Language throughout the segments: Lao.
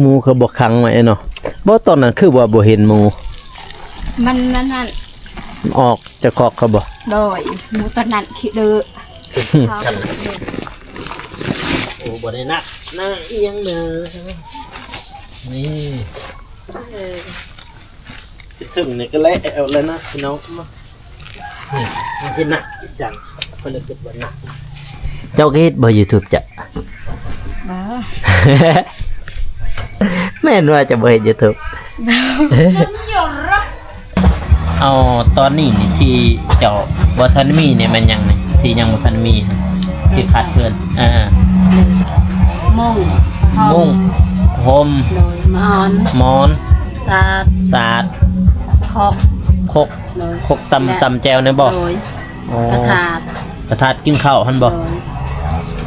ໝູເຂົາບໍ່ຂັງໄວ້ເນາະ. ບໍ່ ຕອນນັ້ນຄືວ່າບໍ່ເຫັນໝູ. ມັນນັ້ນນັ້ນ ມັນອອກຈາກຄອກເຂົາບໍ່? ໂດຍ ໝູຕອນນັ້ນຂີ້ດື້. ໂອ້ ບໍ່ໄດ້ໜັກໜາອີ່ຫຍັງເດີ. ນີ້ ເອີ ຂຶ້ນເທິງນີ້ກໍແລ້ວແລ້ວນະ ພີ່ນ້ອງ. ນີ້ມັນຊິໜັກອີ່ຫຍັງ ເພິ່ນເລີຍຄິດວ່າໜັກ. ເຈົ້າກໍເຮັດບໍ່ YouTube ຈະ? ບໍ່ ແມ່ນວ່າຈະບໍ່ເຮັດ YouTube? ບໍ່. ເອົາ ຕອນນີ້ນີ້ທີ່ເຈົ້າບໍ່ທັນມີນີ້ແມ່ນຫຍັງນີ້ ທີ່ຍັງບໍ່ທັນມີທີ່ຂາດເຂີນ? ເອີ ມຸ້ງ ມຸ້ງ ຫົ່ມ ໂດຍ ໝອນ ໝອນ ສາດ ສາດ ຄົກ ຄົກ ໂດຍ ຄົກຕຳ ແລະ ຕຳແຈ່ວນີ້ບໍ່? ໂດຍ ໂອ້ ກະຖາດ ກະຖາດກິນເຂົ້າຫັ້ນບໍ່? ໂດຍ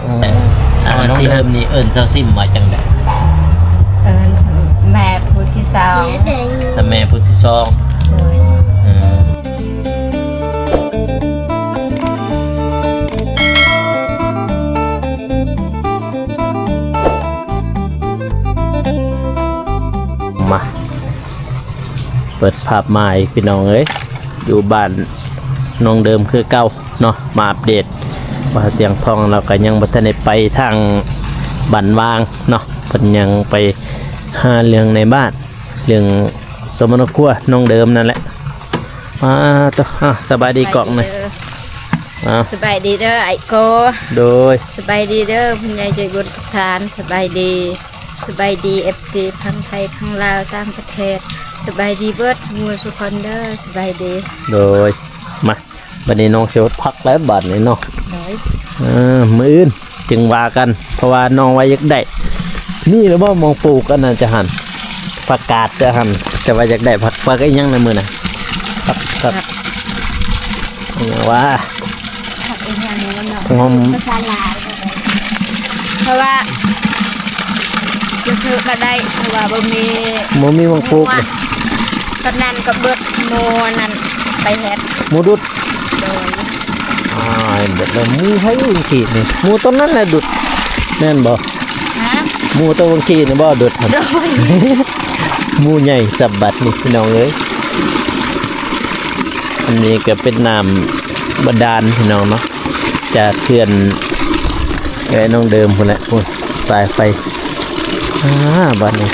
ໂອ້ ອັນນ້ອງເດີມນີ້ເອີ້ນຊາວຊິມວ່າຈັ່ງໃດ? ເອີ້ນຊາວແມ່ຜູ້ທີສອງ ຊາວແມ່ຜູ້ທີສອງ. ໂດຍ ອືມ ມາ ເປີດພາບໃໝ່ພີ່ນ້ອງເອີຍ ຢູ່ບ້ານນ້ອງເດີມຄືເກົ່າເນາະ. ມາອັບເດດວ່າຕຽງທອງລາວກໍຍັງບໍ່ທັນໄດ້ໄປທາງບ້ານວາງເນາະ ເພິ່ນຍັງໄປຫາເລື່ອງໃນບ້ານ ເລື່ອງສຳມະນະຄົວນ້ອງເດີມນັ້ນແຫຼະ. ອ່າ ໂຕ ອ່າ ສະບາຍດີກ້ອງນະ. ສະບາຍດີເດີ ອ່າ ສະບາຍດີເດີອ້າຍໂກ. ໂດຍ ສະບາຍດີເດີຜູ້ໃຫຍ່ໃຈບຸນທຸກທ່ານ. ສະບາຍດີ ສະບາຍດີ ເອັຟຊີ ທັງໄທ ທັງລາວ ຕ່າງປະເທດ. ສະບາຍດີເບິດສູ່ໝູ່ສູ່ຄົນເດີ. ສະບາຍດີ. ໂດຍ ມາ ບັດນີ້ນ້ອງຊິພັກແລ້ວບັດນີ້ເນາະ. ໂດຍ ເອີ ມື້ອື່ນຈຶ່ງວ່າກັນ ເພາະວ່ານ້ອງວ່າຢາກໄດ້ ມີແລ້ວບໍ່ໝ່ອງປູກອັນນັ້ນຈະຫັ້ນ ຜັກກາດຈະຫັ້ນ ແຕ່ວ່າຢາກໄດ້ຜັກ ຜັກອີ່ຫຍັງໃນມື້ນະ? ຜັກ ຜັກ ຫຍັງວ່າ ຜັກອີ່ຫຍັງເນາະ ຫອມ ພາສາລາວ ເພາະວ່າບໍ່ຊື້ກໍໄດ້ ເພາະວ່າບໍ່ມີ ບໍ່ມີໝ່ອງປູກ. ຕອນນັ້ນກໍເບິດໝູ່ນັ້ນໄປເຮັດ ໝູດຸດ. ໂດຍ ອ້າຍ ເບິດແລ້ວ ໝູໃຜເມື່ອກີ້ນີ້? ໝູຕົນນັ້ນແຫຼະດຸດ ແມ່ນບໍ່? ຮະ ໝູຕົວເມື່ອກີ້ນີ້ບໍ່ດຸດ? ໂດຍ ໝູໃຫຍ່ສະບັດນີ້ພີ່ນ້ອງເອີຍ. ອັນນີ້ກໍເປັນນ້ຳບາດານພີ່ນ້ອງເນາະ ຈາກເຮືອນເອື້ອຍນ້ອງເດີມພຸ້ນແຫຼະ. ໂອ້ຍ ສາຍໄຟ ອ່າ ບັດນີ້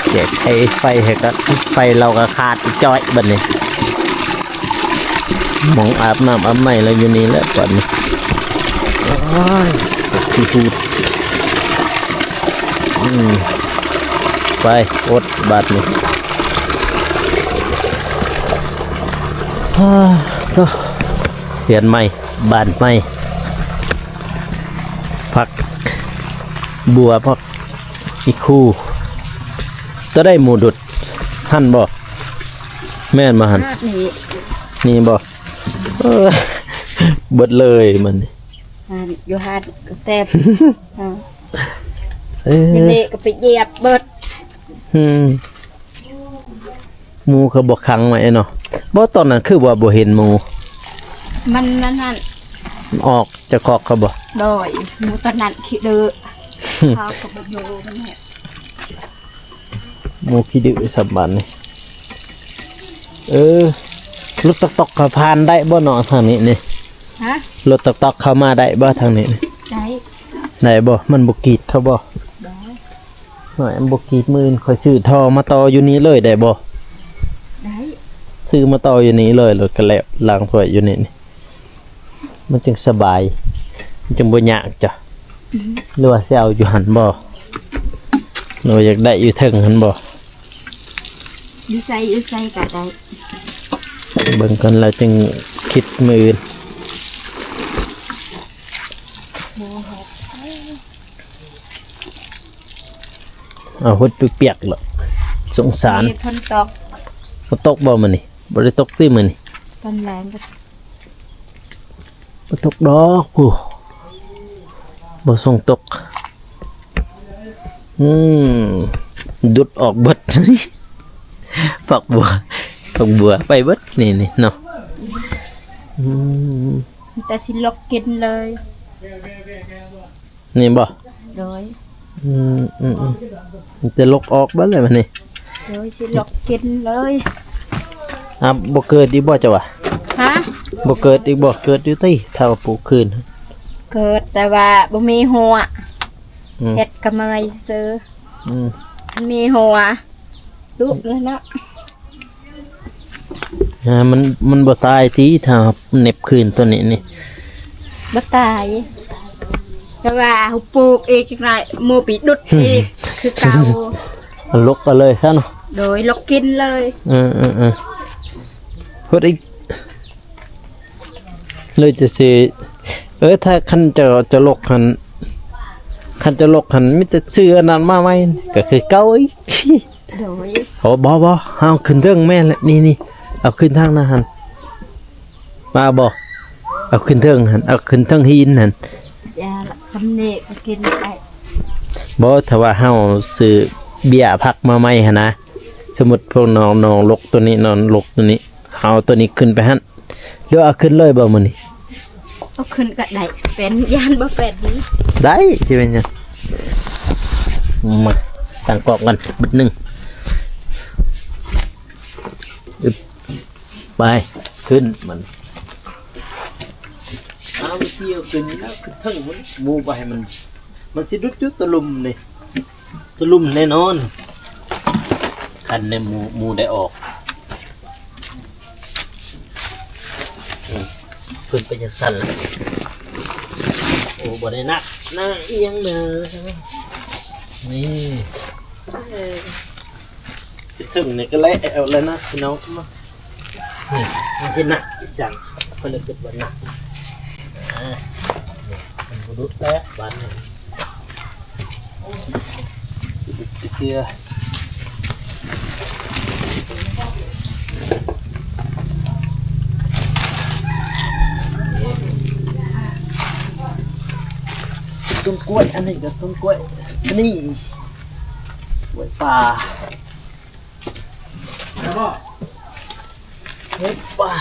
ແຈກໄຟ ໄຟໃຫ້ກໍ ໄຟລາວກໍຂາດຈ້ອຍບັດນີ້. ໝ່ອງອາບນ້ຳອາບໃນລະຢູ່ນີ້ແຫຼະບັດນີ້. ໂອ້ຍ ຂີ້ຫູດ ອືມ ໄປ ອົດບັດນີ້. ໂອ້ ເຮືອນໃໝ່ ບ້ານໃໝ່ ຜັກບົວ ຜັກອີ່ຄູ. ຕົວໃດໝູດຸດ ຫັ້ນບໍ່? ແມ່ນບໍ່ຫັ້ນ? ນີ້ ນີ້ບໍ່? ເອີ ເບິດເລີຍມັນ ຢູ່ຫັ້ນກໍແຕບ ເອີ ຢູ່ນີ້ກໍໄປຢຽບເບິດ. ອືມ ໝູເຂົາບໍ່ຂັງໄວ້ເນາະ. ບໍ່ ຕອນນັ້ນຄືວ່າບໍ່ເຫັນໝູ. ມັນນັ້ນນັ້ນ ມັນອອກຈາກຄອກເຂົາບໍ່? ໂດຍ ໝູຕອນນັ້ນຂີ້ດື້ ເຂົາກໍບໍ່ຢູ່ນຳແຫຼະ. ໝູຂີ້ດື້ສຳບັນນີ້. ເອີ ລົດຕັກໆເຂົາຜ່ານໄດ້ບໍ່ເນາະທາງນີ້ນີ້? ຮະ? ລົດຕັກໆເຂົ້າມາໄດ້ບໍ່ທາງນີ້? ໄດ້. ໄດ້ບໍ່? ມັນບໍ່ກີດເຂົາບໍ່? ໄດ້. ໂອ້ຍ ມັນບໍ່ກີດ ມື້ອື່ນຂ້ອຍຊື້ທໍ່ມາຕໍ່ຢູ່ນີ້ເລີຍໄດ້ບໍ່? ໄດ້. ຊື້ມາຕໍ່ຢູ່ນີ້ເລີຍ ແລ້ວກໍແລ້ວ ລ້າງຖ້ວຍຢູ່ນີ້ນີ້ ມັນຈຶ່ງສະບາຍ ມັນຈຶ່ງບໍ່ຍາກຈ້ະ. ອືມ ຫຼືວ່າຊິເອົາຢູ່ຫັ້ນບໍ່? ຫຼືວ່າຢາກໄດ້ຢູ່ເທິງຫັ້ນບໍ່? ຢູ່ໃສ ຢູ່ໃສກໍໄດ້ ເບິ່ງກ່ອນ ແລ້ວຈຶ່ງຄິດມື້ອື່ນ. ເອົາຫົດປຽກໆ ເນາະ ສົງສານ. ນີ້ຝົນຕົກ ຝົນຕົກບໍ່ມື້ນີ້? ບໍ່ໄດ້ຕົກຕິມື້ນີ້? ຕອນແລງກໍ ບໍ່ຕົກດອກ ຜູ້ ບໍ່ສົ່ງຕົກ. ອືມ ດຸດອອກເບິດ ຜັກບົວ ຜັກບົວໄປເບິດນີ້ ນີ້ເນາະ. ອືມ ແຕ່ຊິລົກກິນເລີຍ. ນີ້ບໍ່? ໂດຍ. ອືມ ອືມ ອືມ ມີແຕ່ລົກອອກເບິດເລີຍບັດນີ້. ໂດຍ ຊິລົກກິນເລີຍ. ອ່າ ບໍ່ເກີດອີກບໍ່ເຈົ້າວ່າ? ຮະ? ບໍ່ເກີດອີກບໍ່? ເກີດຢູ່ຕິ ຖ້າວ່າປູກຄືນ. ເກີດ ແຕ່ວ່າບໍ່ມີຫົວ. ອືມ ເຮັດກະເມີຍຊື່. ອືມ ມີຫົວ ດຸແລ້ວເນາະ. ອ່າ ມັນ ມັນບໍ່ຕາຍຕິ ຖ້າເນັບຄືນຕົວນີ້ນີ້? ບໍ່ຕາຍ ແຕ່ວ່າເຮົາປູກອີກຈັກໜ້ອຍ ໝູໄປດຸດອີກຄືເກົ່າ. ລົກເອົາເລີຍຊະເນາະ. ໂດຍ ລົກກິນເລີຍ. ເອີ ເອີ ເອີ ເພິ່ນອີກ ເລີຍຈະຊິ ເອີ ຖ້າຄັນຈະ ຈະລົກຫັ້ນ ຄັນຈະລົກຫັ້ນ ມີແຕ່ຊື້ອັນນັ້ນມາໃໝ່ ກໍຄືເກົ່າອີກ. ໂດຍ ໂອ້ ບໍ່ ບໍ່ ເຮົາຂຶ້ນເທິງແມ່ນແຫຼະ ນີ້ ນີ້ ເອົາຂຶ້ນທາງນັ້ນຫັ້ນ ວ່າບໍ່ ເອົາຂຶ້ນເທິງຫັ້ນ ເອົາຂຶ້ນເທິງຫີນຫັ້ນ. ຢ່າລະ ສ່ຳນີ້ກໍກິນໄດ້. ບໍ່ ຖ້າວ່າເຮົາຊື້ເບ້ຍຜັກມາໃໝ່ຫັ້ນນະ ສົມມຸດພວກນ້ອງ ນ້ອງລົກຕົວນີ້ ນ້ອງລົກຕົວນີ້ ເຮົາເອົາຕົວນີ້ຂຶ້ນໄປຫັ້ນ ຫຼືເອົາຂຶ້ນເລີຍບໍ່ມື້ນີ້? ເອົາຂຶ້ນກໍໄດ້ ເປັນ ຢ້ານບໍ່ເປັນ. ໄດ້ ຊິເປັນຫຍັງ? ມາຕັ້ງກ້ອງກັນບຶດໜຶ່ງ. ອຶບ ໄປ ຂຶ້ນມັນ. ເອົາ ມັນຊິເອົາຂຶ້ນແລ້ວ ຂຶ້ນເທິງມັນ ໝູບໍ່ໃຫ້ມັນ ມັນຊິດຸດຢູ່ຕົວລຸ່ມນີ້. ຕົວລຸ່ມແນ່ນອນ ຄັນແນ່ໝູ ໝູໄດ້ອອກ. ອືມ ເພິ່ນເປັນຈັ່ງຊັ້ນລະ. ໂອ້ ບໍ່ໄດ້ໜັກໜາອີ່ຫຍັງເດີ ນີ້. ເອີ ເຖິງນີ້ກໍແຫຼະແລ້ວນະ ພີ່ນ້ອງ. ນີ້ ມັນຊິໜັກອີ່ຫຍັງ ເພິ່ນເລີຍຄິດວ່າໜັກ. ອ່າ ນີ້ ມັນບໍ່ດຸດແລ້ວບາດນີ້ ຊິດຸດຈັກເທື່ອ. ຕົ້ນກ້ວຍ ອັນນີ້ກໍຕົ້ນກ້ວຍ ອັນນີ້ກ້ວຍປ່າ. ໂອປາ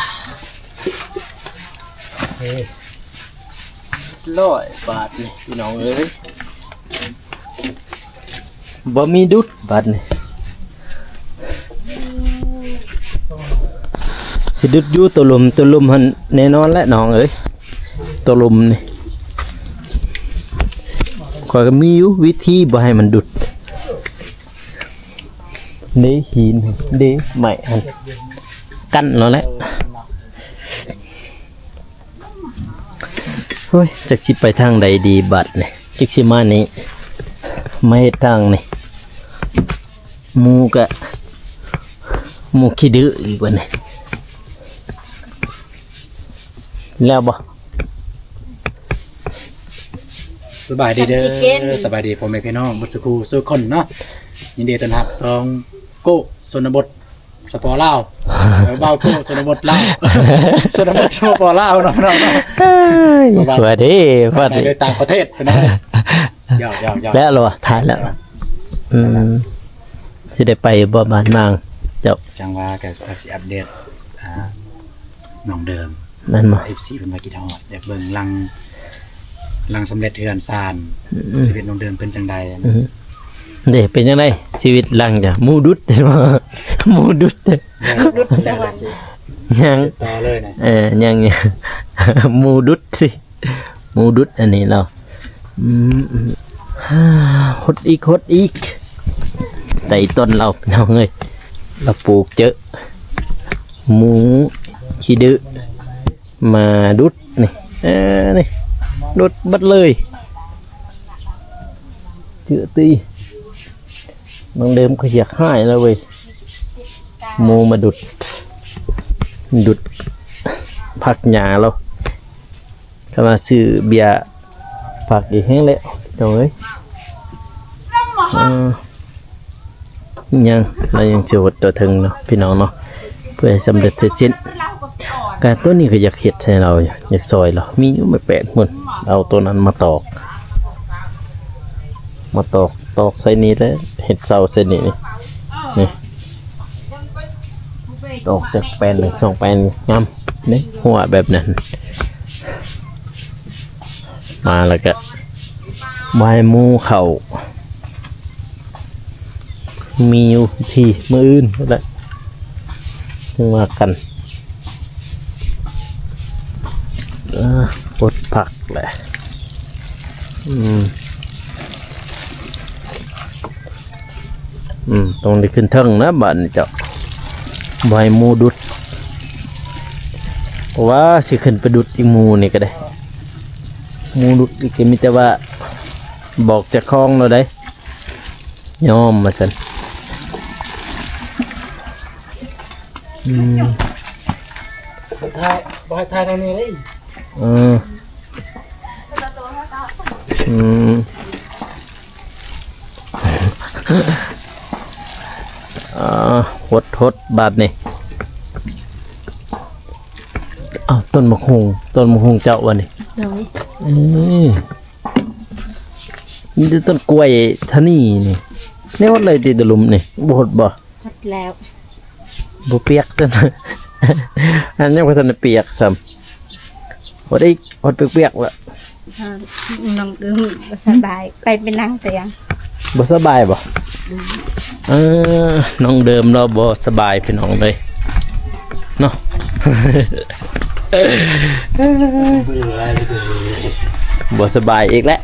ເອີ ຮ້ອຍບາດນີ້ ພີ່ນ້ອງເອີຍ ບໍ່ມີດຸດບາດນີ້. ຊິດຸດຢູ່ຕົວລຸ່ມ ຕົວລຸ່ມຫັ້ນແນ່ນອນແຫຼະນ້ອງເອີຍ ຕົວລຸ່ມນີ້ ຂ້ອຍກໍມີຢູ່ວິທີບໍ່ໃຫ້ມັນດຸດ. ເດ້ ຫີນ ເດ້ ໄມ້ຫັ້ນ ກັ້ນແລ້ວແຫຼະ. ໂອ້ຍ ຈັກຊິໄປທາງໃດດີບາດນີ້ ຈັກຊິມານີ້ ມາເຮັດທາງນີ້ ໝູກະ ໝູຂີ້ດື້ອີກບາດນີ້. ແລ້ວບໍ່? ສະບາຍດີເດີ ສະບາຍດີພໍ່ແມ່ພີ່ນ້ອງເບິດສູ່ຄູ່ສູ່ຄົນເນາະ. ຍິນດີຕ້ອນຮັບຊ່ອງໂກ້ຊົນນະບົດສະປະປະລາວ ເອີ ບ່າວໂກ້ຊົນນະບົດລາວ ຊົນນະບົດສະປະປະລາວເນາະ ພີ່ນ້ອງເນາະ. ເອີຍ ວ່າເດ້ ວ່າເດ້ ໄປຕ່າງປະເທດພີ່ນ້ອງ. ຢອກໆໆ ແລ້ວລະ ຖ່າຍແລ້ວ. ອືມ ຊິໄດ້ໄປບໍ່ບ້ານນາງເຈົ້າ? ຈັ່ງວ່າກໍຊິອັບເດດ ອ່າ ນ້ອງເດີມ ແມ່ນບໍ່? ເອັຟຊີເພິ່ນວ່າຄິດຮອດ ຢາກເບິ່ງຫຼັງ ຫຼັງສຳເລັດເຮືອນຊານ ອືມ ຊີວິດນ້ອງເດີມເປັນຈັ່ງໃດ. ອືມ ເດ້ ເປັນຈັ່ງໃດຊີວິດຫຼັງຈາກໝູດຸດ ໝູດຸດ ດຸດສະຫວັນ ຍັງຕໍ່ເລີຍນະ. ເອີ ຍັງ ໝູດຸດຊິ ໝູດຸດອັນນີ້ເນາະ. ອືມ ອືມ ຫົດອີກ ຫົດອີກ ໄຕ່ຕົ້ນລາວ ພີ່ນ້ອງເອີຍ ລາວປູກເຈີ ໝູຂີ້ດື້ ມາດຸດນີ້ ເອີ ນີ້ ດຸດເບິດເລີຍ ເຈືອຕີ. ນ້ອງເດີມກໍຢາກຫາຍແລ້ວເວີຍ ໝູມາດຸດ ດຸດຜັກຫຍ້າລາວ. ຄັນວ່າຊື້ເບ້ຍຜັກອີກແຮງແລ້ວ ພີ່ນ້ອງເອີຍ. ເອີ ຍັງ ລາວຍັງຊິຫົດຕໍ່ເທິງເນາະ ພີ່ນ້ອງເນາະ ເພື່ອໃຫ້ສຳເລັດເສັດສິ້ນ. ກະຕົວນີ້ກໍຢາກເຮັດໃຫ້ລາວ ຢາກຊ່ອຍລາວ ມີຢູ່ແປດໝື່ນ ເອົາຕົວນັ້ນມາຕອກ ມາຕອກ ຕອກໃສ່ນີ້ແຫຼະ ເຮັດເສົາໃສ່ນີ້ ນີ້ ນີ້ ຕອກຈັກແປນໜຶ່ງສອງແປນ ງາມເດ້ ຫົວແບບນັ້ນ. ມາແລ້ວກະບໍ່ໃຫ້ໝູເຂົ້າ ມີຢູ່ທີ່ມື້ອື່ນພຸ້ນແຫຼະ ຈຶ່ງວ່າກັນ. ເອີ ປົດຜັກແຫຼະ. ອືມ ອືມ ຕ້ອງໄດ້ຂຶ້ນເທິງນະບາດນີ້ເຈົ້າ ບໍ່ໃຫ້ໝູດຸດ. ເພາະວ່າຊິຂຶ້ນໄປດຸດອີກໝູນີ້ກໍໄດ້ ໝູດຸດອີກ ກໍມີແຕ່ວ່າບອກເຈົ້າຂອງເນາະໄດ໋ ຍອມວ່າຊັ້ນ. ອືມ ບໍ່ໃຫ້ຖ່າຍ ບໍ່ໃຫ້ຖ່າຍທາງນີ້ເລີຍ. ເອີ ອືມ ເອີ ຫົດໆ ບາດນີ້. ອ້າວ ຕົ້ນໝາກຫຸ່ງ ຕົ້ນໝາກຫຸ່ງເຈົ້າວະນີ້? ໂດຍ. ອືມ ມີແຕ່ຕົ້ນກ້ວຍທາງນີ້ນີ້ ແນວໃດຕິດຕະລຸມນີ້ ບໍ່ຫົດບໍ່? ຫົດແລ້ວ ບໍ່ປຽກຊັ້ນ ອັນຍັງບໍ່ທັນໄດ້ປຽກຊ້ຳ ຫົດອີກ ຫົດປຽກໆລະ. ນ້ອງເດີມບໍ່ສະບາຍ ໄປ ໄປນັ່ງຕຽງ ບໍ່ສະບາຍບໍ່? ອືມ ເອີ ນ້ອງເດີມລາວບໍ່ສະບາຍພີ່ນ້ອງເອີຍ ເນາະ ບໍ່ສະບາຍອີກແລ້ວ.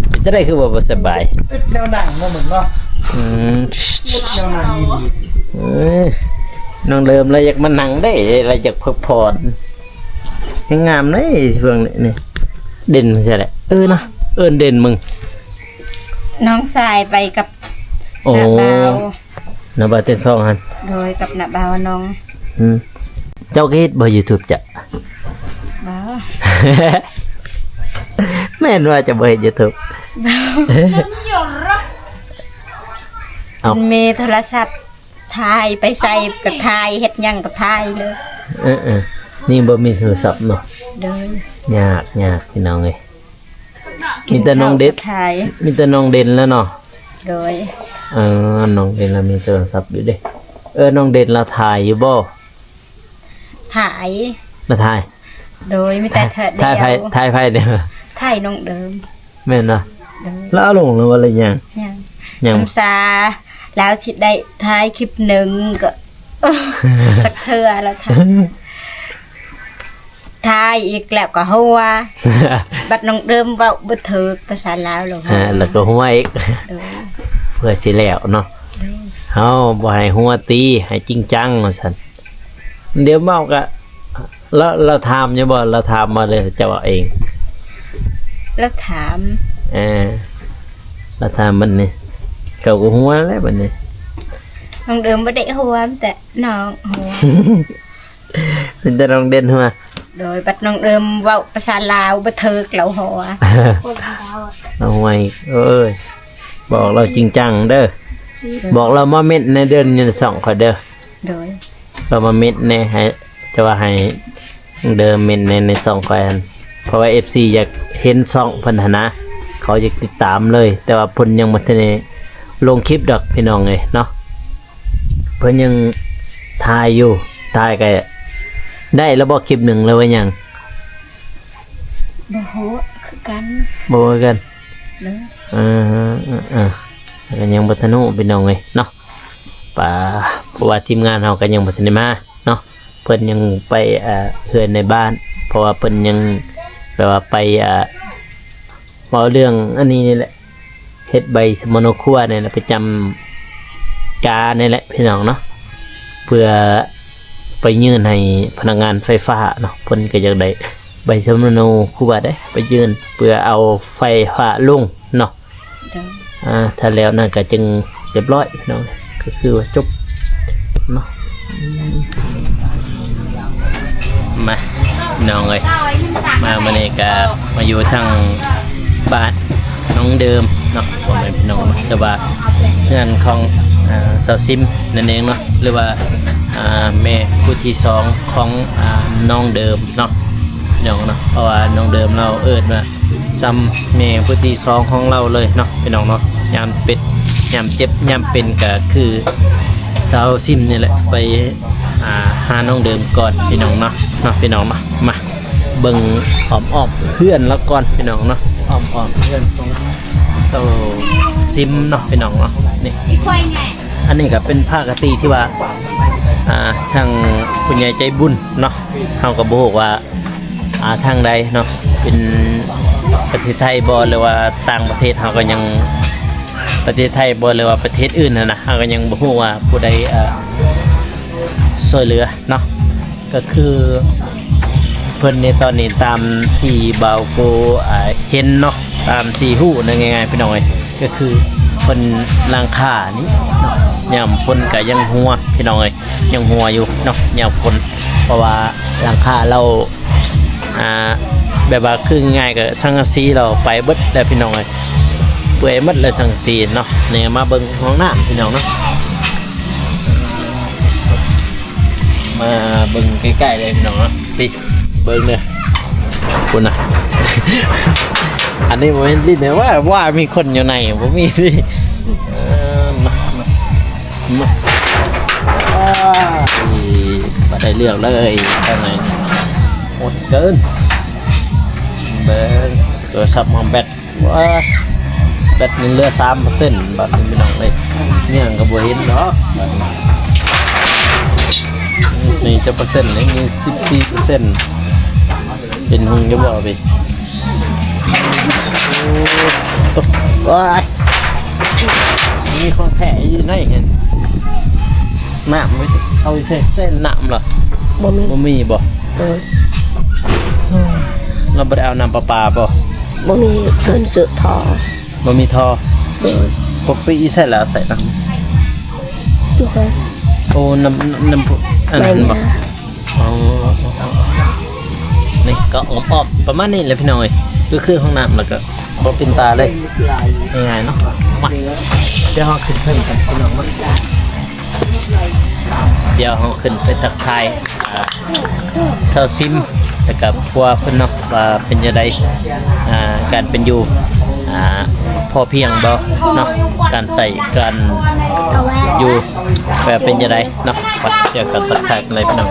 ເປັນຈັ່ງໃດຄືວ່າບໍ່ສະບາຍ? ອຶດແນວນັ່ງເນາະ ເບິ່ງເນາະ. ອືມ ອຶດແນວນັ່ງອີ່ຫຼີ. ເອີ ນ້ອງເດີມລາວຢາກມານັ່ງເດ້ ລາວຢາກພັກຜ່ອນ. ງາມເດ້ຊ່ວງນີ້ ເດັ່ນຈັ່ງໃດ? ເອີນະ ເອີ້ນເດັ່ນເບິ່ງ. ນ້ອງຊາຍໄປກັບ ໂອ້ ນ້າບ່າວ ນ້າບ່າວແຕ່ງທອງຫັ້ນ. ໂດຍ ກັບນ້າບ່າວນ້ອງ. ອືມ ເຈົ້າກໍເຮັດບໍ່ YouTube ຈະ? ບໍ່. ແມ່ນວ່າຈະບໍ່ເຮັດ YouTube? ບໍ່. ເອົ້າ ມີໂທລະສັບ ຖ່າຍໄປໃສກໍຖ່າຍ ເຮັດຫຍັງກໍຖ່າຍເລີຍ. ເອີໆ ນີ້ບໍ່ມີໂທລະສັບເນາະ. ໂດຍ ຍາກ ຍາກ ພີ່ນ້ອງເອີຍ. ມີແຕ່ນ້ອງເດັ່ນ ກິນເຂົ້າກໍຖ່າຍ ມີແຕ່ນ້ອງເດັ່ນແລ້ວເນາະ. ໂດຍ ເອີ ນ້ອງເດັ່ນລາວມີໂທລະສັບຢູ່ເດ້. ເອີ ນ້ອງເດັ່ນລາວຖ່າຍຢູ່ບໍ່? ຖ່າຍ ລາວຖ່າຍ. ໂດຍ ມີແຕ່ເທື່ອດຽວ. ຖ່າຍໃຜ? ຖ່າຍໃຜເດ? ຖ່າຍນ້ອງເດີມ. ແມ່ນບໍ່? ໂດຍ ລາວເອົາລົງແລ້ວບໍ່ ຫຼືຍັງ? ຍັງ ຍັງ. ສົມສາລາວຊິໄດ້ຖ່າຍຄລິບໜຶ່ງກໍ ຈັກເທື່ອລາວຖ່າຍ ຖ່າຍອີກແລ້ວກໍຫົວ. ບັດນ້ອງເດີມເວົ້າບໍ່ຖືກພາສາລາວແລ້ວ ອ່າ ແລ້ວກໍຫົວອີກ. ໂດຍ ເພື່ອຊິແລ້ວເນາະ. ໂດຍ ເຮົາບໍ່ໃຫ້ຫົວຕີ ໃຫ້ຈິງຈັງວ່າຊັ້ນ. ດຽວເວົ້າກະ ລາວ ລາວຖາມຢູ່ບໍ່? ລາວຖາມມາເລີຍ ເຈົ້າເວົ້າເອງ. ລາວຖາມ. ເອີ ລາວຖາມບັດນີ້ ເຂົາກໍຫົວແລ້ວບັດນີ້. ນ້ອງເດີມບໍ່ໄດ້ຫົວ ມີແຕ່ນ້ອງຫົວ. ເປັນແຕ່ນ້ອງເດັ່ນຫົວ. ໂດຍ ບັດນ້ອງເດີມເວົ້າພາສາລາວບໍ່ຖືກ ລາວຫົວ. ລາວຫົວອີກ. ເອີຍ ບອກລາວຈິງຈັງເດີ. ໂດຍ ບອກລາວມາເມັ້ນໃນເດີ ໃນຊ່ອງຂ້ອຍເດີ. ໂດຍ ລາວມາເມັ້ນແດ່ ໃຫ້ ຈະວ່າໃຫ້ເດີມເມັ້ນແດ່ໃນຊ່ອງຂ້ອຍຫັ້ນ ເພາະວ່າເອັຟຊີຢາກເຫັນຊ່ອງເພິ່ນຫັ້ນນະ ເຂົາຢາກຕິດຕາມເລີຍ ແຕ່ວ່າເພິ່ນຍັງບໍ່ທັນໄດ້ລົງຄລິບດອກ ພີ່ນ້ອງເອີຍເນາະ. ເພິ່ນຍັງຖ່າຍຢູ່ ຖ່າຍກະໄດ້ແລ້ວບໍ່ ຄລິບໜຶ່ງ ຫຼືວ່າຫຍັງ? ບໍ່ຮູ້ຄືກັນ. ບໍ່ຮູ້ຄືກັນ. ເອີ ເອີ ເອີ ເອີ ກໍຍັງບໍ່ທັນຮູ້ ພີ່ນ້ອງເອີຍເນາະ. ປາ ເພາະວ່າທີມງານເຮົາກໍຍັງບໍ່ທັນໄດ້ມາເນາະ ເພິ່ນຍັງໄປ ເອີ ເຮືອນໃນບ້ານ ເພາະວ່າເພິ່ນຍັງແບບວ່າໄປ ເອີ ເວົ້າເລື່ອງອັນນີ້ນີ້ແຫຼະ ເຮັດໃບສຳມະໂນຄົວນີ້ແຫຼະ ໄປຈຳການີ້ແຫຼະ ພີ່ນ້ອງເນາະ ເພື່ອໄປຍື່ນໃຫ້ພະນັກງານໄຟຟ້າເນາະ ເພິ່ນກໍຢາກໄດ້ໃບສຳມະໂນຄົວເດ້ ໄປຍື່ນເພື່ອເອົາໄຟຟ້າລົງເນາະ. ໂດຍ ອ່າ ຖ້າແລ້ວນັ້ນກໍຈຶ່ງຮຽບຮ້ອຍພີ່ນ້ອງ ກໍຄືວ່າຈົບເນາະ. ມາ ພີ່ນ້ອງເອີຍ ມາມື້ນີ້ກໍມາຢູ່ທາງບ້ານນ້ອງເດີມເນາະ ພໍ່ແມ່ພີ່ນ້ອງເນາະ ແຕ່ວ່າເຮືອນຂອງ ອ່າ ສາວຊິມນັ້ນເອງເນາະ ຫຼືວ່າ ອ່າ ແມ່ຜູ້ທີສອງຂອງ ອ່າ ນ້ອງເດີມເນາະ ພີ່ນ້ອງເນາະ ເພາະວ່ານ້ອງເດີມລາວເອີ້ນວ່າ ສ່ຳແມ່ຜູ້ທີສອງຂອງລາວເລີຍເນາະ ພີ່ນ້ອງເນາະ. ຍາມເປັດ ຍາມເຈັບ ຍາມເປັນ ກໍຄືສາວຊິມນີ້ແຫຼະ ໄປ ອ່າ ຫານ້ອງເດີມກ່ອນ ພີ່ນ້ອງເນາະ ເນາະ ພີ່ນ້ອງເນາະ. ມາເບິ່ງອ້ອມໆເຮືອນລາວກ່ອນ ພີ່ນ້ອງເນາະ ອ້ອມໆເຮືອນຂອງສາວຊິມເນາະ ພີ່ນ້ອງເນາະ. ນີ້ ອີ່ຂ້ອຍໃຫຍ່ ອັນນີ້ກໍເປັນພາກກະຕິທີ່ວ່າ ອ່າ ທາງຜູ້ໃຫຍ່ໃຈບຸນເນາະ ເຮົາກໍບໍ່ຮູ້ວ່າ ອ່າ ທາງໃດເນາະ ເປັນປະເທດໄທບໍ່ ຫຼືວ່າຕ່າງປະເທດ ເຮົາກໍຍັງ ປະເທດໄທບໍ່ ຫຼືວ່າປະເທດອື່ນຫັ້ນນະ ເຮົາກໍຍັງບໍ່ຮູ້ວ່າຜູ້ໃດ ເອີ ຊ່ວຍເຫຼືອເນາະ. ກໍຄືເພິ່ນໃນຕອນນີ້ ຕາມທີ່ບ່າວໂກ ອ່າ ເຫັນເນາະ ຕາມທີ່ຮູ້ນະ ງ່າຍໆ ພີ່ນ້ອງເອີຍ ກໍຄືເພິ່ນຫຼັງຄານີ້ເນາະ ຍາມຝົນກໍຍັງຮົ່ວ ພີ່ນ້ອງເອີຍ ຍັງຮົ່ວຢູ່ເນາະ ຍາມຝົນ ເພາະວ່າຫຼັງຄາລາວ ອ່າ ແບບວ່າຄືງ່າຍໆ ກໍສັງກະສີລາວໄປເບິດແລ້ວ ພີ່ນ້ອງເອີຍ ເປື່ອຍໝົດແລ້ວສັງກະສີເນາະ. ນີ້ມາເບິ່ງຫ້ອງນ້ຳ ພີ່ນ້ອງເນາະ. ມາເບິ່ງໃກ້ໆ ເລີຍພີ່ນ້ອງເນາະ ນີ້ເບິ່ງເດີ ພຸ້ນນະ ອັນນີ້ບໍ່ແມ່ນດິນເດີ ວ່າ ວ່າມີຄົນຢູ່ໃນ ບໍ່ມີຕິ ເອີ ມາ ມາ ມາ ອ່າ ນີ້ບໍ່ໄດ້ເລື່ອງເລີຍ ທາງໃນໂຫດເກີນ ເບິ່ງໂທລະສັບຮອມແບັດ ວ້າ ແບັດຍັງເຫຼືອສາມເປີເຊັນ ບາດນີ້ພີ່ນ້ອງເອີຍ ຫຍັງກໍບໍ່ເຫັນດອກ ບາດນີ້ ນີ້ຈັກເປີເຊັນນີ້ ມີສິບສີ່ເປີເຊັນ ເຫັນຮຸ່ງຢູ່ບໍ່ພີ່? ໂອ້ ວ້າຍ ມີຂອງແທ້ຢູ່ໃນຫັ້ນ ນ້ຳ ເອົາໃສ່ ໃສ່ນ້ຳລະ ບໍ່ມີ ບໍ່ມີບໍ່? ເອີ ລາວບໍ່ໄດ້ເອົານ້ຳປະປາບໍ່? ບໍ່ມີເງິນຊື້ທໍ່ ບໍ່ມີທໍ່ ໂດຍ ປົກກະຕິໃຊ້ແລ້ວໃຊ້ນຳ ຢູ່ເຮືອນ ໂອ້ ນຳ ນຳ ອັນນັ້ນບໍ່? ອໍ ນີ້ກໍອ້ອມໆ ປະມານນີ້ແຫຼະພີ່ນ້ອງເອີຍ ກໍຄືຫ້ອງນ້ຳ ແລ້ວກໍບໍ່ເປັນຕາເລີຍ ງ່າຍໆ ເນາະ. ມາ ດຽວເຮົາຂຶ້ນເທິງກັນພີ່ນ້ອງເນາະ ດຽວເຮົາຂຶ້ນໄປທັກທາຍ ອ່າ ຊາວຊິມ ແລ້ວກໍຄົວເພິ່ນເນາະ ວ່າເປັນຈັ່ງໃດ ອ່າ ການເປັນຢູ່ ອ່າ ພໍພຽງບໍ່ເນາະ ການໃຊ້ ການຢູ່ ແບບເປັນຈັ່ງໃດເນາະ. ໄປ ດຽວກັນທັກທາຍກັນເລີຍພີ່ນ້ອງ.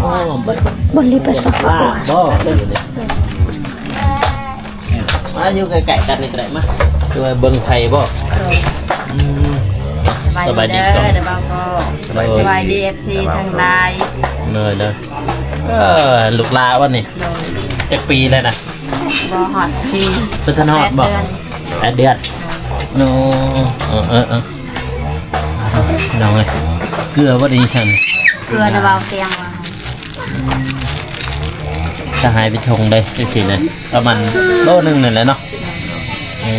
ໂອ້ ບໍ່ ບໍ່ລີບໄປສັກ ບໍ່ ມາຢູ່ໃກ້ໆ ກັນນີ້ກໍໄດ້ ມາ ຄືວ່າເບິ່ງໄຟບໍ່? ອືມ ສະບາຍດີເດີ ສະບາຍດີ ເດີບ່າວກໍ ສະບາຍດີ ສະບາຍດີ ເອັຟຊີ ທັງຫຼາຍ ເດີ ເດີ ເອີ ລູກຫຼ້າວະນີ້? ໂດຍ ຈັກປີແລ້ວນະ? ບໍ່ຮອດປີ ບໍ່ທັນຮອດບໍ່? ແປດເດືອນ ແປດເດືອນ ໂອ້ ເອີໆ ເອີ ພີ່ນ້ອງເອີຍ ເກືອບໍ່ໄດ້ຊັ້ນ ເກືອນະ ເບົາຕຽງວ່າ ອືມ ສະຫາຍໄປສົ່ງເດ້ ຈັ່ງຊີ້ນະ ປະມານໂລໜຶ່ງນັ້ນແຫຼະເນາະ. ເອີ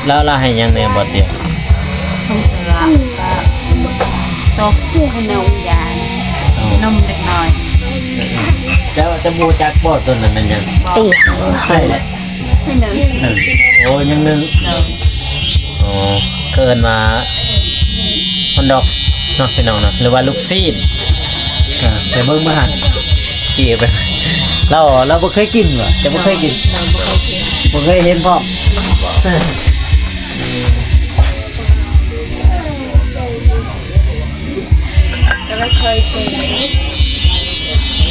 ແລ້ວ ແລ້ວໃຫ້ຫຍັງແດ່ບໍ່ຕຽງ? ສົ່ງເສື້ອ ກະຕົກ ຂະໜົມ ຢາ ເອົາ ນົມເດັກນ້ອຍ. ເອີໆ ເຈົ້າ ເຈົ້າບໍ່ຮູ້ຈັກບໍ່ ໂຕນັ້ນແມ່ນຫຍັງ? ບໍ່ ໃສ່ແຫຼະ ໜຶ່ງ ໂອ້ ຍັງໜຶ່ງ ໂດຍ ອໍ ເອີ້ນວ່າຮອດດອກເນາະ ພີ່ນ້ອງເນາະ ຫຼືວ່າລູກຊີ້ນ ອ່າ ໄປເບິ່ງມາຫັ້ນ ຈີບ ລາວ ລາວບໍ່ເຄີຍກິນຫວາ? ຈະບໍ່ເຄີຍກິນ ໂດຍ ບໍ່ເຄີຍກິນ ບໍ່ເຄີຍເຫັນພ້ອມ ກໍບໍ່ເຄີຍກິນ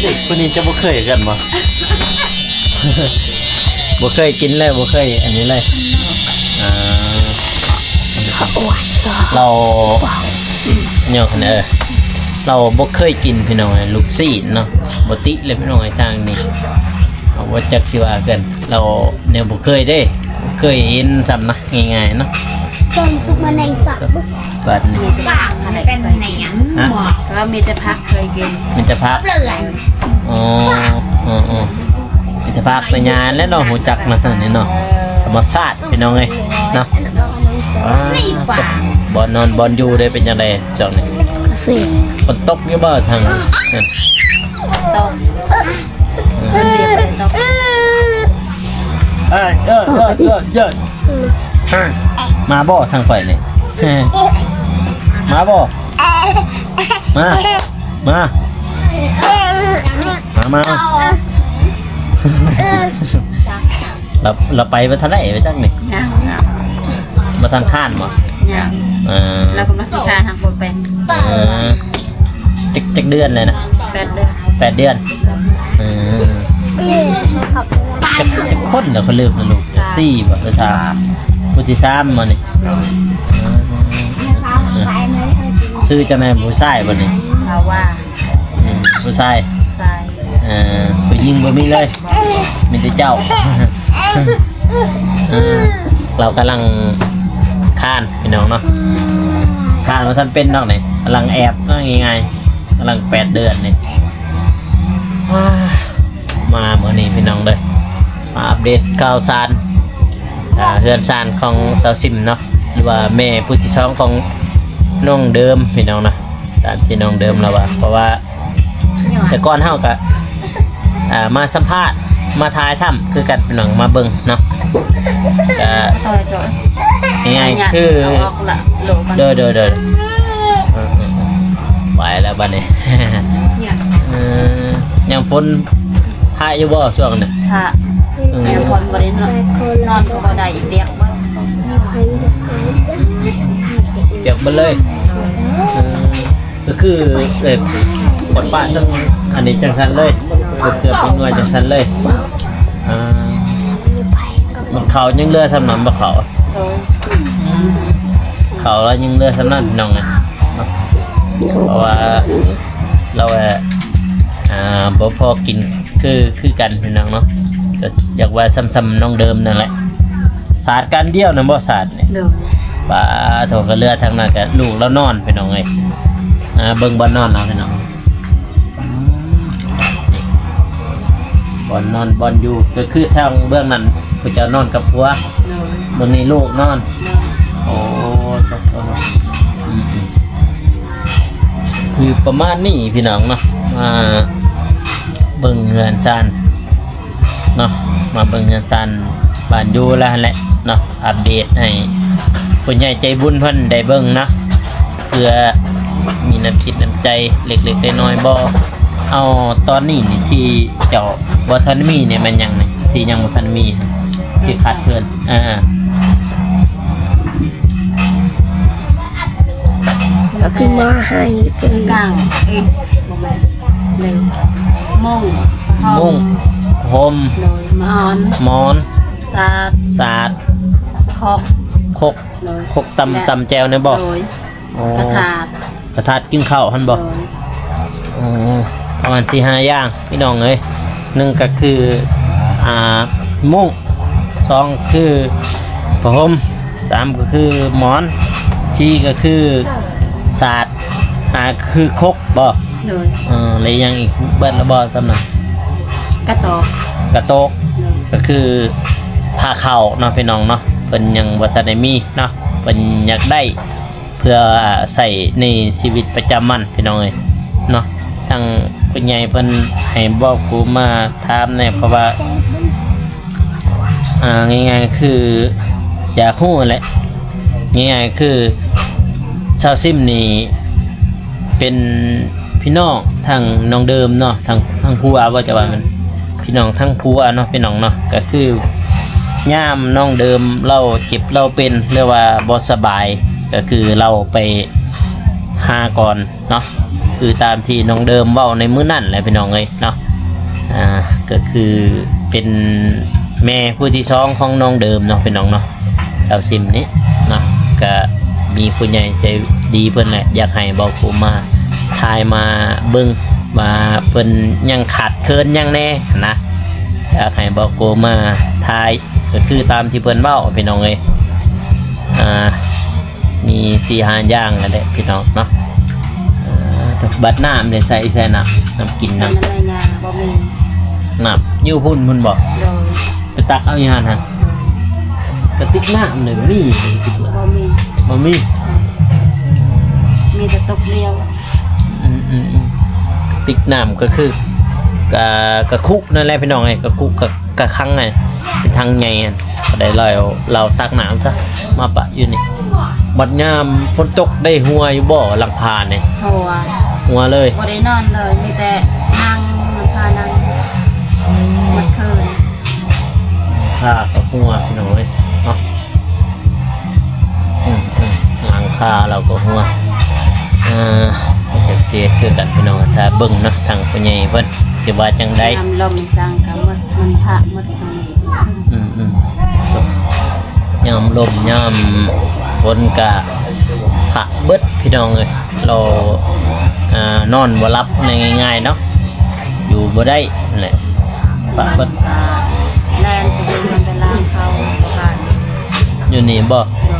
ເດັກຄົນນີ້ຈະບໍ່ເຄີຍກັນບໍ່? ບໍ່ເຄີຍກິນເລີຍ ບໍ່ເຄີຍອັນນີ້ເລີຍ ອ່າ ເຮົາ ເຮົາບໍ່ເຄີຍກິນພີ່ນ້ອງ ລູກຊີ້ນເນາະ ບໍ່ຕິເລີຍພີ່ນ້ອງ ທາງນີ້ ເຮົາບໍ່ຈັກຊິວ່າກັນ ລາວແນວບໍ່ເຄີຍເດ້ ບໍ່ເຄີຍເຫັນຊ້ຳນະ ງ່າຍໆເນາະ ເບິ່ງຄືມາແນງສັບ ບາດນີ້ ປາກມັນເປັນແນວຫຍັງ ຮະ ວ່າມີແຕ່ຜັກເຄີຍກິນ ມີແຕ່ຜັກ ອໍ ເອີໆ ມີແຕ່ຜັກແຕ່ຫຍ້າແຫຼະເນາະ ຮູ້ຈັກເນາະ ທາງນີ້ເນາະ ທຳມະຊາດພີ່ນ້ອງເອີຍເນາະ ນີ້ປາກ ບ່ອນນອນບ່ອນຢູ່ເດ້ ເປັນຈັ່ງໃດຊ່ວງນີ້ ຝົນຕົກຢູ່ບໍ່ທາງ ຕົກ ເອີຍ ເອີຍ ເອີຍ ເອີຍ ມາບໍ່ທາງຂ້ອຍນີ້ ມາບໍ່ ມາ ມາ ມາ ມາ ລາວ ລາວໄປບໍ່ທັນໄດ້ໄປຈັກນີ້ ຍັງ ບໍ່ທັນຄານບໍ່? ຍັງ ເອີ ລາວກຳລັງຊິຄານ ຫາກບໍ່ເປັນ ເອີ ຈັກ ຈັກເດືອນແລ້ວນະ? ແປດເດືອນ ແປດເດືອນ ເອີ ຈັກ ຈັກຄົນແລ້ວ ຂ້ອຍລືມແລ້ວລູກ ສາມ ສີ່ບໍ່ ຫຼື ສາມ ຜູ້ທີສາມບໍ່ນີ້? ໂດຍ ເອີ ຊື່ຈັ່ງໃດ ຜູ້ຊາຍບໍ່ນີ້? ລາວວ່າ ອືມ ຜູ້ຊາຍ ຊາຍ ເອີ ຜູ້ຍິງບໍ່ມີເລີຍ ມີແຕ່ເຈົ້າ. ເອີ ລາວກຳລັງຄານ ພີ່ນ້ອງເນາະ ຄານບໍ່ທັນເປັນດອກນີ້ ກຳລັງແອບເນາະ ງ່າຍໆ ກຳລັງແປດເດືອນນີ້. ມາມື້ນີ້ພີ່ນ້ອງເດີ ມາອັບເດດຂ່າວສານ ອ່າ ເຮືອນຊານຂອງສາວຊິມເນາະ ຫຼືວ່າແມ່ຜູ້ທີສອງຂອງນ້ອງເດີມພີ່ນ້ອງເນາະ ຕາມທີ່ນ້ອງເດີມລາວວ່າ ເພາະວ່າແຕ່ກ່ອນເຮົາກະ ອ່າ ມາສຳພາດ ມາຖ່າຍທຳຄືກັນພີ່ນ້ອງ ມາເບິ່ງເນາະ ກະ ງ່າຍໆ ຄື ໂດຍໆໆ ເອີໆ ໄປແລ້ວບັດນີ້ ເອີ ຍາມຝົນ ພະຢູ່ບໍ່ຊ່ວງນີ້? ພະ ອືມ ແຕ່ຄົນບໍ່ໄດ້ນອນ ນອນກໍບໍ່ໄດ້ ປຽກເບິດ ປຽກເບິດເລີຍ ເອີ ກໍຄື ເອີ ປອດປະທັງອັນນີ້ຈັ່ງຊັ້ນເລີຍ ເກືອບໆ ໜ່ວຍໆ ຈັ່ງຊັ້ນເລີຍ ອ່າ ມັນເຂົ້າຍັງເຫຼືອສ່ຳນັ້ນບໍ່ເຂົ້າ ເຂົ້າລະຍັງເຫຼືອສ່ຳນັ້ນ ພີ່ນ້ອງເອີຍ ເພາະວ່າລາວ ອ່າ ບໍ່ພໍກິນ ຄື ຄືກັນພີ່ນ້ອງເນາະ ກໍຢາກວ່າສ່ຳໆ ນ້ອງເດີມນັ້ນແຫຼະ ສາດກັນດຽວນັ້ນບໍ່ສາດນີ້ ໂດຍ ປາໂທ ກໍເຫຼືອທາງນັ້ນກໍລູກລາວນອນພີ່ນ້ອງເອີຍ ອ່າ ເບິ່ງບ່ອນນອນເອົາພີ່ນ້ອງ ອືມ ບ່ອນນອນບ່ອນຢູ່ ກໍຄືທາງເບື້ອງນັ້ນ ຜູ້ເຈົ້ານອນກັບຜົວ ໂດຍ ມື້ນີ້ລູກນອນ ໂດຍ ໂອ້ ໂຕ ອືມ ຄືປະມານນີ້ພີ່ນ້ອງເນາະ ອ່າ ເບິ່ງເຮືອນຊານເນາະ ມາເບິ່ງເຮືອນຊານບ້ານຢູ່ລະຫັ້ນແຫຼະເນາະ ອັບເດດໃຫ້ຜູ້ໃຫຍ່ໃຈບຸນເພິ່ນໄດ້ເບິ່ງເນາະ ເພື່ອມີນ້ຳຈິດນ້ຳໃຈເລັກໆ ນ້ອຍໆ ບໍ່? ເອົາ ຕອນນີ້ນີ້ທີ່ເຈົ້າບໍ່ທັນມີນີ້ແມ່ນຫຍັງນີ້ ທີ່ຍັງບໍ່ທັນມີ ທີ່ຂາດເຂີນ? ເອີ ເອົາຂຶ້ນມາໃຫ້ເພິ່ນ ກາງ ເອີ ບໍ່ແມ່ນ ໜຶ່ງ ມຸ້ງ ຫົ່ມ ມຸ້ງ ຫົ່ມ ໂດຍ ໝອນ ໝອນ ສາດ ສາດ ຄົກ ຄົກ ໂດຍ ຄົກຕຳ ແລະ ຕຳແຈ່ວນີ້ບໍ່? ໂດຍ ໂອ້ ກະຖາດ ກະຖາດກິນເຂົ້າຫັ້ນບໍ່? ໂດຍ ໂອ້ ປະມານສີ່ຫ້າຢ່າງພີ່ນ້ອງເອີຍ ໜຶ່ງກໍຄື ອ່າ ມຸ້ງ ສອງຄືຜ້າຫົ່ມ ສາມກໍຄືໝອນ ສີ່ກໍຄືສາດ ຫ້າຄືຄົກບໍ່? ໂດຍ ເອີ ແລະຫຍັງອີກ ເບິດແລ້ວບໍ່ສ່ຳນັ້ນ? ກະໂຕກ ກະໂຕກ ໂດຍ ກໍຄືຜ້າເຂົ້າເນາະ ພີ່ນ້ອງເນາະ ເພິ່ນຍັງບໍ່ທັນໄດ້ມີເນາະ ເພິ່ນຢາກໄດ້ ເພື່ອໃຊ້ໃນຊີວິດປະຈຳວັນ ພີ່ນ້ອງເອີຍເນາະ ທາງຜູ້ໃຫຍ່ເພິ່ນໃຫ້ບອກກູມາຖາມແດ່ ເພາະວ່າ ອ່າ ງ່າຍໆ ຄືຢາກຮູ້ແຫຼະ ງ່າຍໆ ຄືສາວຊິມນີ້ເປັນພີ່ນ້ອງທາງນ້ອງເດີມເນາະ ທາງ ທາງຜົວບໍ່ ຈະວ່າແມ່ນ ພີ່ນ້ອງທາງຜົວເນາະ ພີ່ນ້ອງເນາະ ກໍຄືຍາມນ້ອງເດີມລາວເຈັບລາວເປັນ ຫຼືວ່າບໍ່ສະບາຍ ກໍຄືລາວໄປຫາກ່ອນເນາະ ຄືຕາມທີ່ນ້ອງເດີມເວົ້າໃນມື້ນັ້ນແຫຼະ ພີ່ນ້ອງເອີຍເນາະ ອ່າ ກໍຄືເປັນແມ່ຜູ້ທີສອງຂອງນ້ອງເດີມເນາະ ພີ່ນ້ອງເນາະ ສາວຊິມນີ້ເນາະ ກະມີຜູ້ໃຫຍ່ໃຈດີເພິ່ນແຫຼະ ຢາກໃຫ້ເບົາໂກມາຖ່າຍມາເບິ່ງວ່າເພິ່ນຍັງຂາດເຂີນຫຍັງແດ່ຫັ້ນນະ ຢາກໃຫ້ເບົາໂກມາຖ່າຍ ກໍຄືຕາມທີ່ເພິ່ນເວົ້າພີ່ນ້ອງເອີຍ ອ່າ ມີສີ່ຫ້າຢ່າງຫັ້ນແຫຼະພີ່ນ້ອງເນາະ ອ່າ ບັດນ້ຳເດ ໃສ່ ໃສ່ນ້ຳ ນ້ຳກິນ ນ້ຳ ນ້ຳ ບໍ່ມີ ນ້ຳຢູ່ພຸ້ນ ພຸ້ນບໍ່? ໂດຍ ໄປຕັກເອົາຢູ່ຫັ້ນຫັ້ນ ກະຕິກນ້ຳນີ້ມີ ບໍ່ມີ ບໍ່ມີ ມີແຕ່ຕົກດຽວ ອືມໆໆ ກະຕິກນ້ຳກໍຄື ກະ ກະຄຸນັ້ນແຫຼະພີ່ນ້ອງເອີຍ ກະຄຸ ກະ ກະຄັງຫັ້ນ ເປັນຖັງໃຫຍ່ຫັ້ນ ກໍໄດ້ລອຍເອົາ ລາວຕັກນ້ຳຊະ ມາປະຢູ່ນີ້ ບັດຍາມຝົນຕົກໄດ້ຮົ່ວຢູ່ບໍ່ຫຼັງຄານີ້? ຮົ່ວ ຮົ່ວເລີຍ ບໍ່ໄດ້ນອນເລີຍ ມີແຕ່ນັ່ງ ຫຼັງຄານັ່ງ ໝົດຄືນ ຫຼັງຄາກໍຮົ່ວພີ່ນ້ອງເອີຍເນາະ ອືມໆ ຫຼັງຄາລາວກໍຮົ່ວ ເອີ ຈັກຊິເຮັດຄືກັນພີ່ນ້ອງ ຖ້າເບິ່ງເນາະ ທາງຜູ້ໃຫຍ່ເພິ່ນຊິວ່າຈັ່ງໃດ ຍາມລົມຍາມສັງກໍໝົດ ມັນພະໝົດ ອືມໆ ຍາມລົມຍາມຝົນກະພ ປະເບິດພີ່ນ້ອງເອີຍ. ລາວ ອ່າ ນອນບໍ່ຫຼັບງ່າຍໆເນາະ ຢູ່ບໍ່ໄດ້ນັ້ນແຫຼະ ປະເບິດ. ແລ່ນໄປເຮືອນໄປລານເຂົາ ຢູ່ນີ້ບໍ່? ໂດຍ.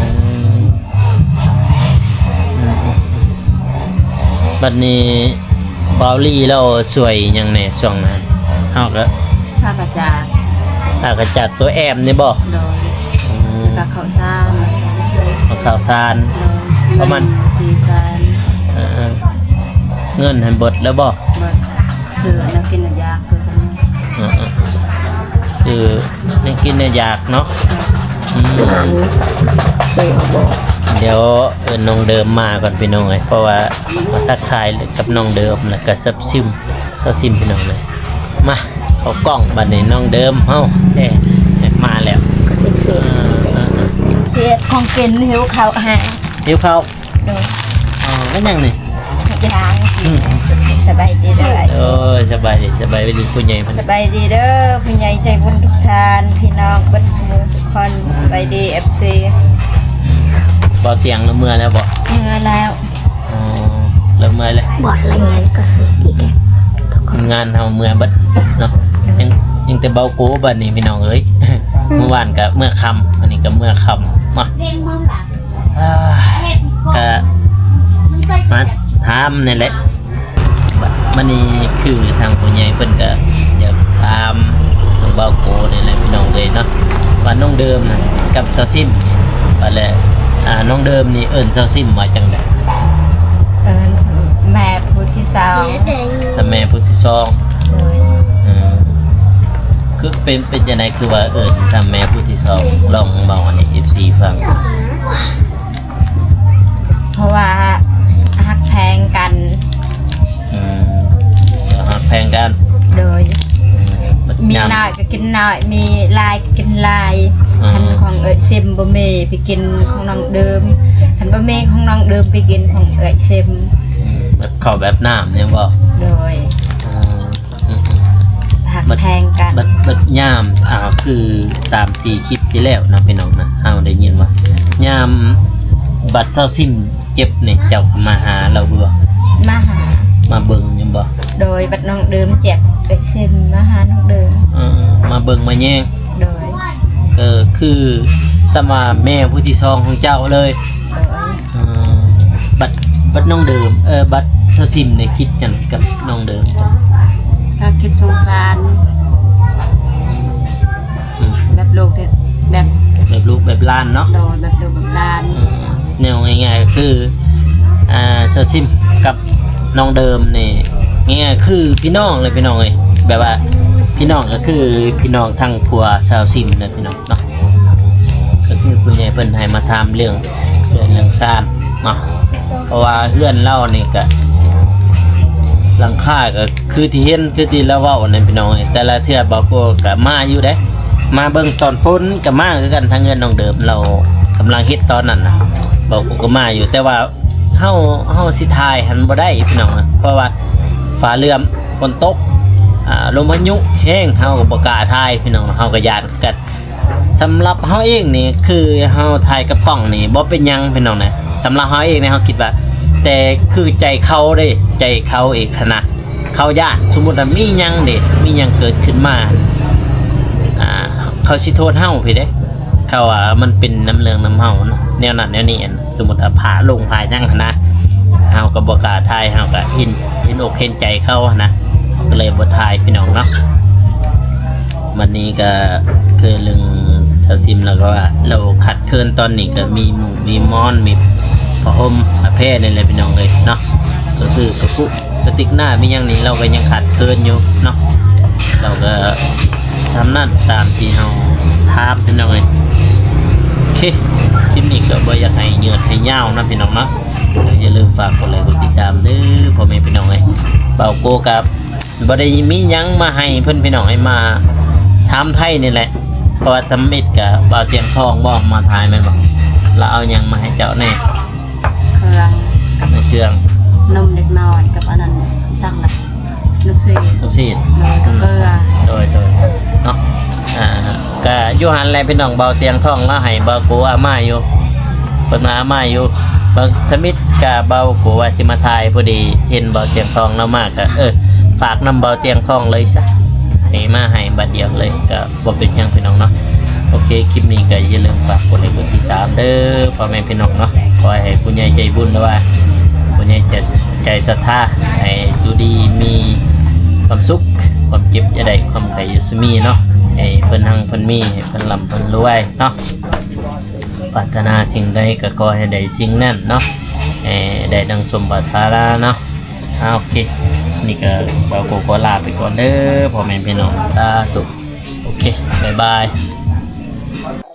ອືມ ອືມ ບັດນີ້ບ່າວລີລາວຊ່ວຍຫຍັງແດ່ຊ່ວງນັ້ນ? ເຮົາກໍ ຜ້າກະຈາດ ຜ້າກະຈາດຕົວແອມນີ້ບໍ່? ໂດຍ. ອືມ ແລ້ວກໍເຂົ້າສານ ເຂົ້າສານ ໂດຍ ປະມານ ເງິນສີ່ແສນ. ເອີ ເງິນຫັ້ນເບິດແລ້ວບໍ່? ເບິດ. ຊື້ແນວກິນແນວຢາກເກີດ ເອີ ເອີ ຊື້ແນວກິນແນວຢາກເນາະ. ອືມ ດຽວເອີ້ນນ້ອງເດີມມາກ່ອນພີ່ນ້ອງເອີຍ ເພາະວ່າມາທັກທາຍກັບນ້ອງເດີມ ແລ້ວກໍຊາວຊິມ ຊາວຊິມພີ່ນ້ອງເອີຍ. ມາເຂົ້າກ້ອງບັດນີ້ ນ້ອງເດີມເຮົາ ເອີ ມາແລ້ວ. ເສຍຂອງກິນ ຫິວເຂົ້າຫາ ຫິວເຂົ້າ. ໂດຍ. ອໍ ແມ່ນຫຍັງນີ້? ເຮັດຫຍັງ? ອືມ ສະບາຍດີເດີ. ໂອ້ຍ ສະບາຍດີ ສະບາຍດີຜູ້ໃຫຍ່ເພິ່ນ. ສະບາຍດີເດີ ຜູ້ໃຫຍ່ໃຈບຸນທຸກທ່ານ ພີ່ນ້ອງເບິດສູ່ໝູ່ສູ່ຄົນ. ສະບາຍດີ ເອັຟຊີ. ບໍ່ຕຽງລະເມືອແລ້ວບໍ່? ເມືອແລ້ວ. ອໍ ລະເມືອແລ້ວ. ບໍ່ເລີຍກໍຊິ ທີມງານເຮົາເມືອເບິດເນາະ. ຍັງ ຍັງແຕ່ເບົາໂກບັດນີ້ພີ່ນ້ອງເອີຍ. ມື້ວານກໍເມືອຄ່ຳ ອັນນີ້ກໍເມືອຄ່ຳ. ມາ ອ່າ ກະມາຖາມນີ້ແຫຼະ. ບັດນີ້ຄືທາງຜູ້ໃຫຍ່ເພິ່ນກະຢາກຖາມເວົ້າໂກນີ້ແຫຼະພີ່ນ້ອງເອີຍເນາະ ວ່ານ້ອງເດີມນະກັບສາວຊິມ ວ່າແລ້ວ ອ່າ ນ້ອງເດີມນີ້ເອີ້ນສາວຊິມວ່າຈັ່ງໃດ? ເອີ້ນແມ່ຜູ້ທີສອງ. ສາວແມ່ຜູ້ທີສອງ. ໂດຍ. ອືມ ຄືເປັນ ເປັນຈັ່ງໃດຄືວ່າເອີ້ນສາວແມ່ຜູ້ທີສອງ? ລອງເວົ້າໃຫ້ເອັຟຊີຟັງ. ເພາະວ່າຮັກແພງກັນ. ອືມ ຮັກແພງກັນ. ໂດຍ. ອືມ ມີນ້ອຍກໍກິນນ້ອຍ ມີຫຼາຍກໍກິນຫຼາຍ. ອືມ ຄັນຂອງເອື້ອຍຊິມບໍ່ມີ ໄປກິນຂອງນ້ອງເດີມ ຄັນບໍ່ມີຂອງນ້ອງເດີມ ໄປກິນຂອງເອື້ອຍຊິມ. ແບບເຂົ້າແບບນ້ຳນີ້ບໍ່? ໂດຍ. ອືມ ອືມ ຮັກແພງກັນ. ບັດ ບັດຍາມ ອ່າ ຄືຕາມທີ່ຄລິບທີ່ແລ້ວເນາະພີ່ນ້ອງນະ ເຮົາໄດ້ຍິນວ່າຍາມບັດສາວຊິມເຈັບນີ້ ເຈົ້າກໍມາຫາລາວຢູ່ບໍ່? ມາຫາ ມາເບິ່ງຢູ່ບໍ່? ໂດຍ. ບັດນ້ອງເດີມເຈັບ ເອື້ອຍຊິມມາຫານ້ອງເດີມ. ເອີ ມາເບິ່ງມາແຍງ. ໂດຍ. ເອີ ຄືສ່ຳວ່າແມ່ຜູ້ທີສອງຂອງເຈົ້າເລີຍ. ໂດຍ. ເອີ ບັດ ບັດນ້ອງເດີມ ເອີ ບັດສາວຊິມນີ້ຄິດຫຍັງກັບນ້ອງເດີມ? ກໍຄິດສົງສານ. ອືມ ແບບລູກທີ່ ແບບ ແບບລູກແບບຫຼານເນາະ. ໂດຍ ແບບລູກແບບຫຼານ. ເອີ ແນວງ່າຍໆກໍຄື ອ່າ ສາວຊິມກັບນ້ອງເດີມນີ້ ງ່າຍໆຄືພີ່ນ້ອງເລີຍພີ່ນ້ອງເອີຍ ແບບວ່າພີ່ນ້ອງກໍຄືພີ່ນ້ອງທາງຜົວສາວຊິມເນາະພີ່ນ້ອງ. ເນາະ ກໍຄືຜູ້ໃຫຍ່ເພິ່ນໃຫ້ມາຖາມເລື່ອງເຮືອນເລື່ອງຊານເນາະ ເພາະວ່າເຮືອນລາວນີ້ກະຫຼັງຄາກໍຄືທີ່ເຫັນ ຄືທີ່ລາວເວົ້ານັ້ນພີ່ນ້ອງເອີຍ. ແຕ່ລະເທື່ອບ່າວໂກກໍມາຢູ່ເດ້ ມາເບິ່ງຕອນຝົນກໍມາຄືກັນ ທາງເຮືອນນ້ອງເດີມລາວກຳລັງເຮັດຕອນນັ້ນນະ ບ່າວໂກກໍມາຢູ່ ແຕ່ວ່າ ເຮົາ ເຮົາຊິຖ່າຍຫັ້ນບໍ່ໄດ້ພີ່ນ້ອງ ເພາະວ່າຟ້າເຫຼື້ອມ ຝົນຕົກ ອ່າ ລົມພາຍຸແຮງ ເຮົາກໍບໍ່ກ້າຖ່າຍພີ່ນ້ອງ ເຮົາກໍຢ້ານຄືກັນ. ສຳລັບເຮົາເອງນີ້ ຄືເຮົາຖ່າຍກັບກ້ອງນີ້ບໍ່ເປັນຫຍັງພີ່ນ້ອງນະ ສຳລັບເຮົາເອງນີ້ ເຮົາຄິດວ່າ ແຕ່ຄືໃຈເຂົາເດ້ ໃຈເຂົາອີກຫັ້ນນະ ເຂົາຢ້ານ ສົມມຸດວ່າມີຫຍັງເດ້ ມີຫຍັງເກີດຂຶ້ນມາ ອ່າ ເຂົາຊິໂທດເຮົາພີ້ເດ້ ເຂົາວ່າມັນເປັນນຳເລື່ອງນຳເຮົາເນາະ ແນວນັ້ນແນວນີ້ ສົມມຸດວ່າພາລົງພາຫຍັງຫັ້ນນະ ເຮົາກໍບໍ່ກ້າຖ່າຍ ເຮົາກໍເຫັນ ເຫັນອົກເຫັນໃຈເຂົາຫັ້ນນະ ກໍເລີຍບໍ່ຖ່າຍພີ່ນ້ອງເນາະ. ບັດນີ້ກໍຄືເລື່ອງສາວຊິມ ແລ້ວກໍວ່າລາວຂາດເຂີນ ຕອນນີ້ກໍມີໝູ່ມີມອນ ມີຜ້າຫົ່ມຜ້າແພນີ້ແຫຼະພີ່ນ້ອງເອີຍເນາະ ກໍຄືກະປຸກະຕິກນ້ຳມີຫຍັງນີ້ ລາວກໍຍັງຂາດເຂີນຢູ່ເນາະ ລາວກໍ ສ່ຳນັ້ນຕາມທີ່ເຮົາຖາມພີ່ນ້ອງເອີຍ. ໂອເຄ ຄລິບນີ້ກໍບໍ່ຢາກໃຫ້ຍືດໃຫ້ຍາວນະພີ່ນ້ອງເນາະ ກໍຢ່າລືມຝາກກົດໄລກົດຕິດຕາມເດີພໍ່ແມ່ພີ່ນ້ອງເອີຍ. ບ່າວໂກກໍບໍ່ໄດ້ມີຫຍັງມາໃຫ້ເພິ່ນພີ່ນ້ອງເອີຍ ມາຖາມໄຖ່ນີ້ແຫຼະ ເພາະວ່າທຳອິດກໍບ່າວຕຽງທອງບໍ່ມາຖ່າຍແມ່ນບໍ່? ລາວເອົາຫຍັງມາໃຫ້ເຈົ້າແດ່? ເຄື່ອງ ໃນເຄື່ອງ ນົມເດັກນ້ອຍກັບອັນນັ້ນ ສັງລະ ລູກຊີ້ນ ລູກຊີ້ນ ໂດຍ ກັບເກືອ ໂດຍ ໂດຍ ເນາະ ອ່າ ກະຢູ່ຫັ້ນແຫຼະພີ່ນ້ອງ ເບົາຕຽງທອງລາວໃຫ້ເບົາໂກອາມາຢູ່ ເພິ່ນມາ ມາຢູ່ ບາງທຳອິດກະເບົາໂກວ່າຊິມາຖ່າຍ ພໍດີເຫັນເບົາຕຽງທອງລາວມາກະ ເອີ ຝາກນຳເບົາຕຽງທອງເລີຍຊະ ໃຫ້ມາໃຫ້ບາດດຽວເລີຍ ກະບໍ່ເປັນຫຍັງພີ່ນ້ອງເນາະ. ໂອເຄ ຄລິບນີ້ກະຢ່າລືມຝາກກົດໄລກົດຕິດຕາມເດີພໍ່ແມ່ພີ່ນ້ອງເນາະ. ຂໍໃຫ້ຜູ້ໃຫຍ່ໃຈບຸນ ຫຼືວ່າຜູ້ໃຫຍ່ໃຈ ໃຈສັດທາ ໃຫ້ຢູ່ດີມີຄວາມສຸກ ຄວາມເຈັບຢ່າໄດ້ ຄວາມໄຂ້ຢ່າຊິມີເນາະ ໃຫ້ເພິ່ນຮັ່ງເພິ່ນມີ ໃຫ້ເພິ່ນລ່ຳເພິ່ນລວຍເນາະ. ປາດຖະໜາສິ່ງໃດກະຂໍໃຫ້ໄດ້ສິ່ງນັ້ນເນາະ ໃຫ້ໄດ້ດັ່ງສົມປາດຖະໜາເນາະ. ອາ ໂອເຄ ນີ້ກະເບົາໂກຂໍລາໄປກ່ອນເດີພໍ່ແມ່ພີ່ນ້ອງ ສາທຸ. ໂອເຄ ບາຍບາຍ.